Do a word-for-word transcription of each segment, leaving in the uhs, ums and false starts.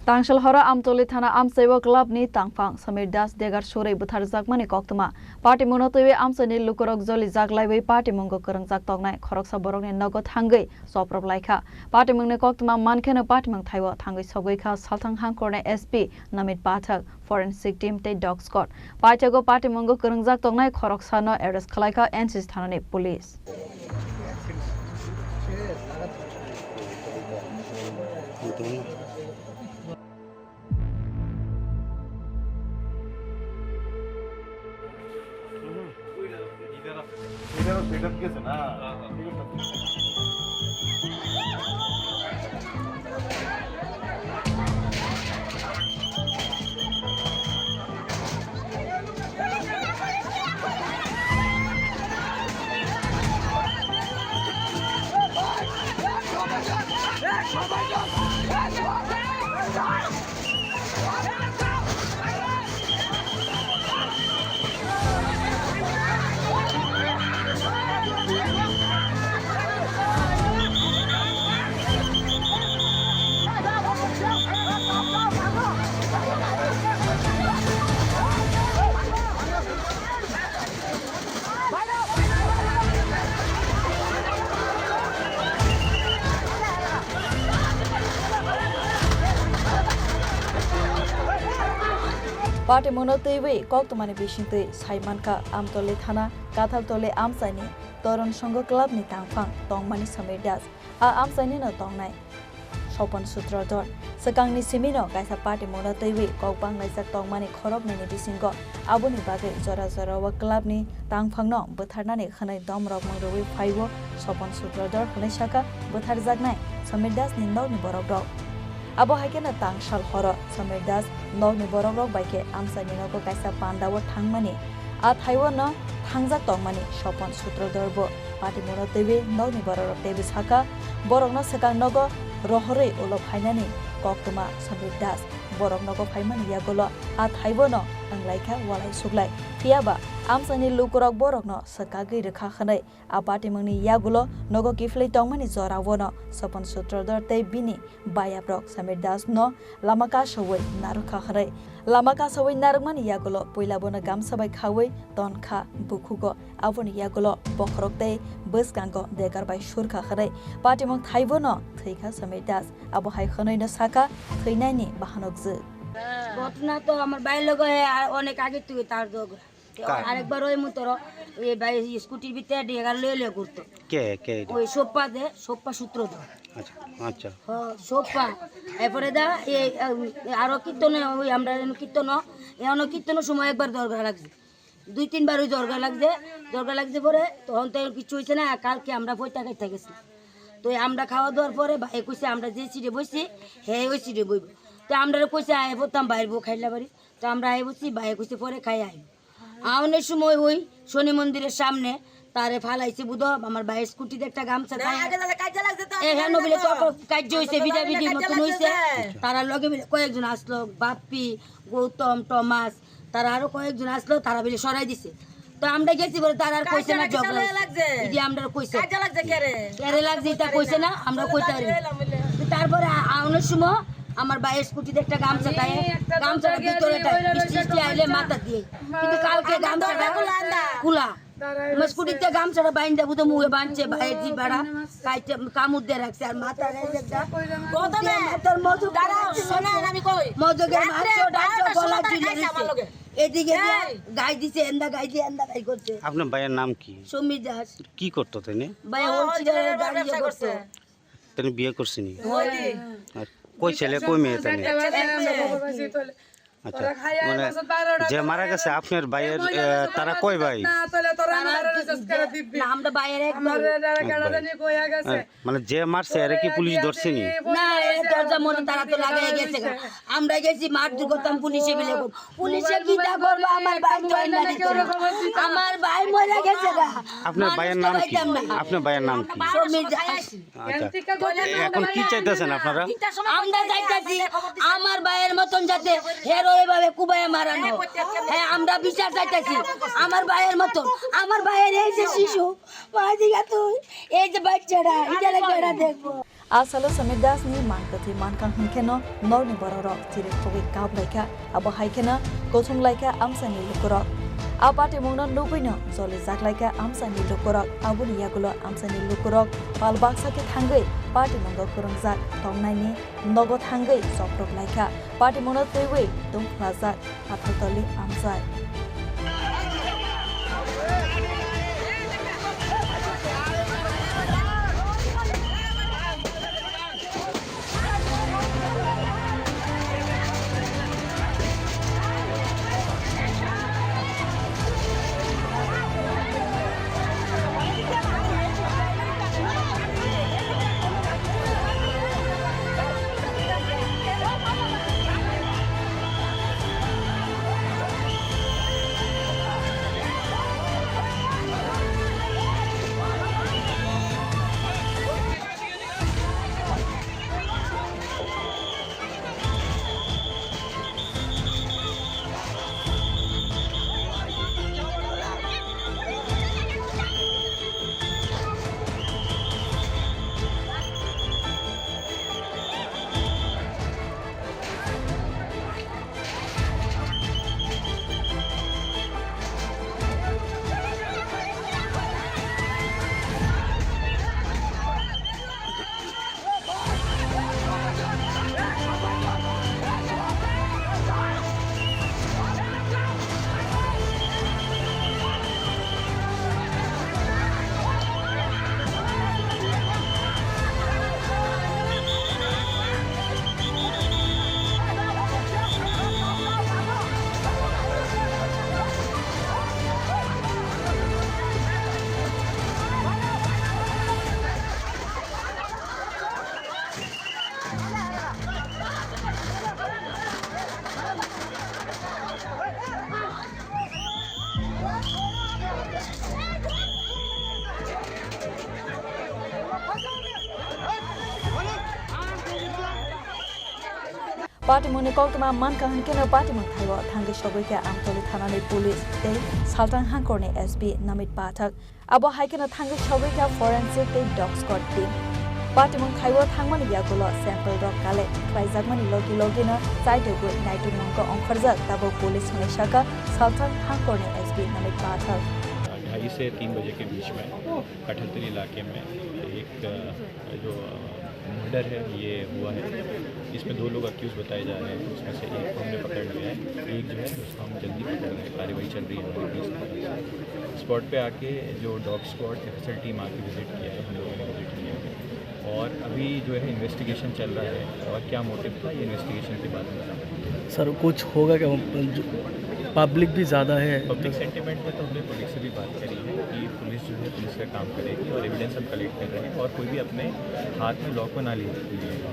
Tangsal horo Amtoli thana amchai o club ni tangphang Samir Das degar surwi butharjakmani koktwma. Party mungno twiwi amchai ni lukurok jolijak laiwi party mungo kwrwngjak tongnai khoroksa borokni nogo thangwi choprok laikha. Party mungni koktwma mankheno party mung thaibo thangwi sogwi kha Salthang Hangkhorni S P Namit Pathak, forensic team tei dog squad. Paithago party mungo kwrwngjak tongnai khoroksano arrest khwlaikha N C C thanani police. Party mungno twiwi koktwmani bisingtwi sai mankha Amtoli thana Kathaltoli amchaini Toron Songho club ni tangphang tongmani Samir Das. A amchainino tongnai Sopon Sutrodhor. Swkangni simino kaisa party mungno twiwi kok banglaijak tongmani khoroknwini bisingo aboni bagwi jora jorao club ni tangphangno butharnani hwnwi domrok mung rwui phaibo Sopon Sutrodhor hwnwi sakha butharjaknai Samir Das ni nokni borokrok. Abo hai kheno tangsal horo Samir Das nokni borokrok bai khe amchaini nogo kaisa pandao thangmani, a thaibo no thangjak tongmani Sopon Sutrodhor bo party mungno twiwi nokni borokrok teibo sakha, borokno swkang nogo rohorwi ulo phainani koktwma Samir Das. Borok nogo phaimani yagulo a thaibo no wnglaikha walai suglai. Phiyaba amchaini lukurok borokno swkagwi rwkha hwnwi a party mungni yagulo nogo kiphilwi tongmani jorao no Sopon Sutrodhor tei bini bayabrok Samir Das no lama kasaui narwkha hwnwi. Lama kasaui narwkmani yagulo puila bono gamsa bai khaui tonkha bukhugo. Aboni yagulo bokhorok tei bwskango degar bai surkha hwnwi patimung thaibono thwikha Samir Das. Abo hai hwnwino sakha, thwinaini bahanok jwk. ঘটনা তো আমার ভাইয়ের লগে, আর অনেক আগে থেকে তার ঝগড়া। তো কার? আরেকবার ওই মুতর ওই ভাই স্কুটির ভিতরে ডেগার লয়ে লয়ে ঘুরতো। কে, কে এটা? ওই সোপ্পা দে, সোপ্পা সূত্রধর। আচ্ছা, আচ্ছা। হ, সোপ্পা। এরপরে দা, এই, উম, আরো কীর্তনে, ওই আমরা যেন কীর্তন, এখনো কীর্তনের সময় একবার দরগা লাগছে। দুই তিনবার ওই দরগা লাগছে, দরগা লাগছে পরে তখন তো কিছু হয়েছে না, কালকে আমরা পয়তা খাইতে গেছি। তো আমরা খাওয়া দাওয়ার পরে ভাই কইছে, আমরা যে সিটে বসছি, হ্যাঁ ওই সিটে বইব। তো আমরা কইছে, আয় বলতাম বাইর বউ খাইলা বাড়ি। তো আমরা আয় বসছি, ভাই কইছে পরে খাই আইব। আউনের সময় ওই শনি মন্দিরের সামনে তারে ফালাইছে বুধ, আমার ভাইয়ের স্কুটিতে একটা গামছা না, থাকে। আগে দাদা কাজে লাগছে তো, এ, হ্যাঁ, নবীলে তো কাজে লাগছে, কাজে হইছে, ভিডিও ভিডিও কাজে নতুন লাগছে হইছে। যে। তারা লগে মিলে কয়েকজন আসলো, বাপ্পি, গৌতম, টমাস, তারা আরো কয়েকজন আসলো, তারা মিলে সরাই দিছে। তো আমরা গেছি বলে তারা আর কইছে না, কাজে লাগছে, ঝগড়া হইছে। লাগছে। এই যে আমরা কইছে। কাজে লাগছে কে রে? কে রে লাগছে এটা কইছে না, আমরা কইতে পারি না। তারপরে আ-, আউনের সময় আমার ভাইয়ের স্কুটিতে একটা গামছা আমি থাকে, একটা গামছাটা দরকার ভিতরে গিয়ে থাকে, ওই বৃষ্টি টিষ্টি আইলে গামছা। মাথা দিয়ে। কিন্তু কালকে আমার গামছাটা দরকার খোলা আন্দা। খোলা। আমার স্কুটিতে গামছাটা বাইন্দা বুঝে মুখে বাঁধছে, ভাইয়ের জিবাড়া, কাইটে কামড় দিয়ে রাখছে, আর মাথার এই যে একটা কত দে? মাথার মতো দাঁড়াও, শোনেন, আমি কই। মজা করে রাত্রে মারছে, ওটা বারোটার গলা সময় তারা ঝুলিয়ে খাইছে আমার দিছে। লগে। এদিকে দিয়ে এই। গাই দিছে, এন্দা গাই দিয়ে, এন্দা গাই করছে। আপনার ভাইয়ের নাম কি? সমীর দাস। কি করতো তিনি? ভাই, ও হোলসেলারের ব্যবসা গাড়ি করছে। করছে। তিনি বিয়ে করছেনি? হ্যাঁ। আর কই ছেলে, কই মেয়ে তিনি? এক ছেলে। আচ্ছা, মানে, যে মারা গেছে আপনার ভাইয়ের, আহ, তারা কয় ভাই? তারা কি-, না, আমরা ভাইয়ের এক ভাই। এক ভাই। হ্যাঁ, মানে, যে মারছে, এরা কি পুলিশ ধরছেনি? না, এ দরজা মনে তারা তো লাগাই গেছে গা। আমরা গেছি মারধর করতাম, পুলিশে মিলে গো। পুলিশে কিতা করবো? আমার ভাই তো অন্য দিকে। আমার ভাই মরে গেছে গা। আপনার ভাইয়ের নাম কি? মানুষ তো পাইতাম না। আপনার ভাইয়ের নাম কি? সমীর দাস। আচ্ছা, তো এখন কি চাইতেছেন আপনারা? আমরা চাইতেছি আমার ভাইয়ের মতন যাতে হেরো এভাবে কুবাইয়া মারানো। হ্যাঁ, আমরা বিচার চাইতেছি আমার ভাইয়ের মতন। আমার ভাইয়ের এই যে শিশু, মা দিঘা তুই, এই যে বাচ্চারা, এটা লেগে এরা দেখবো। A salo Samir Das ni mang kwthwi mankha hwnkheno norni bororok chirikhogwi kaplaikha, abo hai kheno kothomlaikha amchaini lukurok. A patimungno nugwino jolijaklaikha amchaini lukurok, aboni yagulo amchaini lukurok pal baksa khe thangwi patimungno kwrwngjak tongnaini nogo thangwi chopropnaikha. Patimungno twiwi tungphlajak Pathartoli amchai. Patimungni koktwma mankha hwnkheno patimung thaio thangwi sogwi kha Amtoli thanani police tei Salthang hangkorni S P Namit Pathak. Abo hai kheno thangwi sogwi kha forensic tei dog squad team. Patimung thaio thangmani yagulo sample rok collect khlaijakmani logi logino chaitugwi naitukmungno ongkhorjak tabuk police hwnwi sakha Salthang hangkorni S P Namit Pathak. ढाई से तीन बजे के बीच में कठलतली इलाके में एक, अ, जो, अ, मर्डर है, ये हुआ है। इसमें दो लोग अक्यूज बताए जा रहे हैं, उसमें से एक को हमने पकड़ लिया है, एक जो है उसको हम जल्दी पकड़ रहे हैं, कार्रवाई चल रही है हमारी पुलिस की तरफ से। स्पॉट पे आके जो डॉग स्क्वाड एफएसएल टीम आके विजिट किया है, हम लोगों ने विजिट किया है। और अभी जो है इन्वेस्टिगेशन चल रहा है और क्या मोटिव था, ये इन्वेस्टिगेशन के बाद में पता लगेगा। सर, कुछ होगा क्या? जो पब्लिक भी ज़्यादा है। पब्लिक सेंटिमेंट में तो हमने पुलिस से भी बात करी है कि पुलिस जो है पुलिस का काम करेगी और एविडेंस हम कलेक्ट कर रहे हैं और कोई भी अपने हाथ में लॉ को ना ले,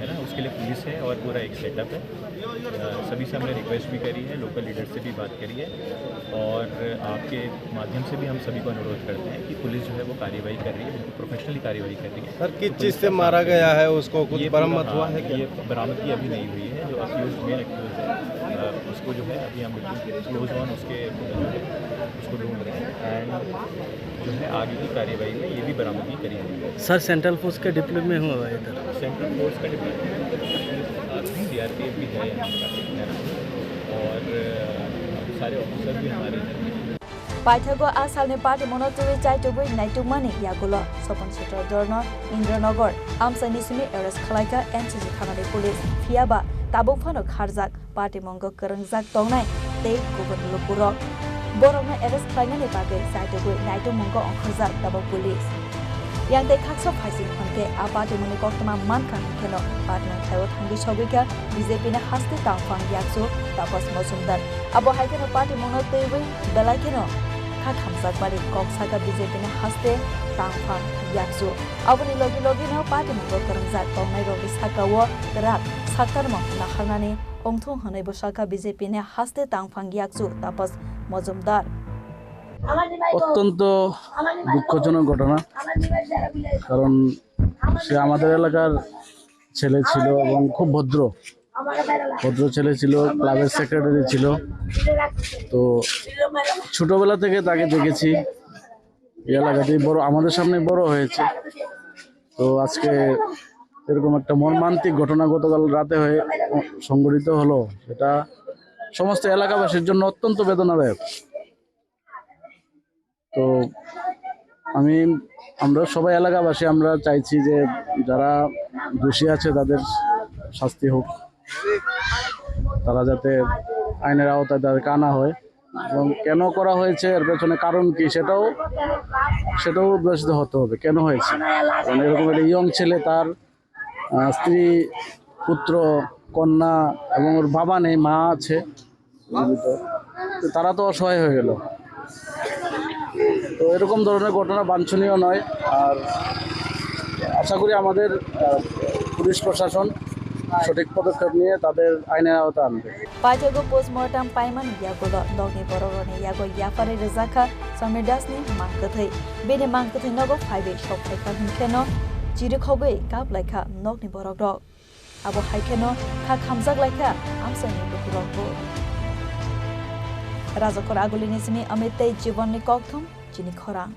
है ना, उसके लिए पुलिस है और पूरा एक सेटअप है। अ, सभी से हमने रिक्वेस्ट भी करी है, लोकल लीडर से भी बात करी है और आपके माध्यम से भी हम सभी को अनुरोध करते हैं कि पुलिस जो है वो कार्रवाई कर रही है, बिल्कुल प्रोफेशनली कार्रवाई कर रही है। सर, किस चीज़ से मारा गया है, उसको कुछ बरामद हुआ है क्या? ये बरामदगी अभी नहीं हुई है। जो अक्यूज, मेन अक्यूज है, अ, उसको जो है अभी हम बिल्कुल क्लोज ऑन उसके, उसको ढूंढ रहे हैं एंड जो है आगे की कार्रवाई में ये भी बरामदगी करी जाएगी। सर, सेंट्रल फोर्स का डिप्लॉयमेंट हुआ है इधर? सेंट्रल फोर्स का डिप्लॉयमेंट, सीआरपीएफ भी है यहाँ पर, है ना? और, अ, सारे ऑफिसर भी हमारे इधर हैं। Paithago a salni patimungno twiwi chaitugwi naitukmani yagulo Sopon Sitra Dorno, Indranagar, amchaini simi arrest khwlaikha N C C thanani police, phiyaba tabuk phano kharjak patimungo kwrwngjak tongnai tei kubun lukurok. Borokno arrest khlainani bagwi chaitugwi naitukmungo ongkhorjak tabuk police. Yang tei khaksa phaising hwnkhe a patimungni koktwma mankha hwnkheno patimung thaio thangwi sogwikha B J P ni haste tangphang yakchu Tapas Mojumdar. Abo hai kheno patimungno twiwi belai kheno kha khamjakmani kok sakha B J P ni haste tangphang yakchu. Aboni logi logino patimungo kwrwngjak tongnairokni sakao kwrak saktarmung naharnani ongthung hwnwi bwsakha B J P ni haste tangphang yakchu Tapas Mojumdar. অত্যন্ত দুঃখজনক ঘটনা, কারণ সে আমাদের এলাকার ছেলে ছিল এবং খুব ভদ্র। ভদ্র ছেলে ছিল, ক্লাবের সেক্রেটারি ছিল। তো ছোটবেলা থেকে তাকে দেখেছি, এই এলাকাতেই বড়, আমাদের সামনে বড় হয়েছে। তো আজকে এরকম একটা মর্মান্তিক ঘটনা গতকাল রাতে হয়ে সংঘটিত হলো, এটা সমস্ত এলাকাবাসীর জন্য অত্যন্ত বেদনাদায়ক। তো আমি, আমরা সবাই এলাকাবাসী, আমরা চাইছি যে যারা দোষী আছে তাদের শাস্তি হোক, তারা যাতে আইনের আওতায় তাদেরকে আনা হয়, এবং কেন করা হয়েছে, এর পেছনে কারণ কি, সেটাও, সেটাও উদ্ভাসিত হতে হবে, কেন হয়েছে। কারণ এরকম একটা ইয়ং ছেলে, তার আহ, স্ত্রী, পুত্র, কন্যা এবং ওর বাবা নেই, মা আছে জীবিত। তো তারা তো অসহায় হয়ে গেল। তো এরকম ধরনের ঘটনা বাঞ্ছনীয় নয়। আর আশা করি আমাদের আহ, পুলিশ প্রশাসন সঠিক পদক্ষেপ নিয়ে তাদের আইনের আওতায় আনবে। Paithago postmortem paimani yagulo nokni borokrokni yago yapharwi rwjakha Samir Dasni mang kwthwi. Bini mang kwthwi nogo phaiwi sok phaikha hwnkheno chirikhogwi kaplaikha nokni borokrok. Abo hai kheno kha khamjak laikha amchaini lukurokbo. Rajakhor Agulini simi Amit tei Jibonni kokthum chini khorang.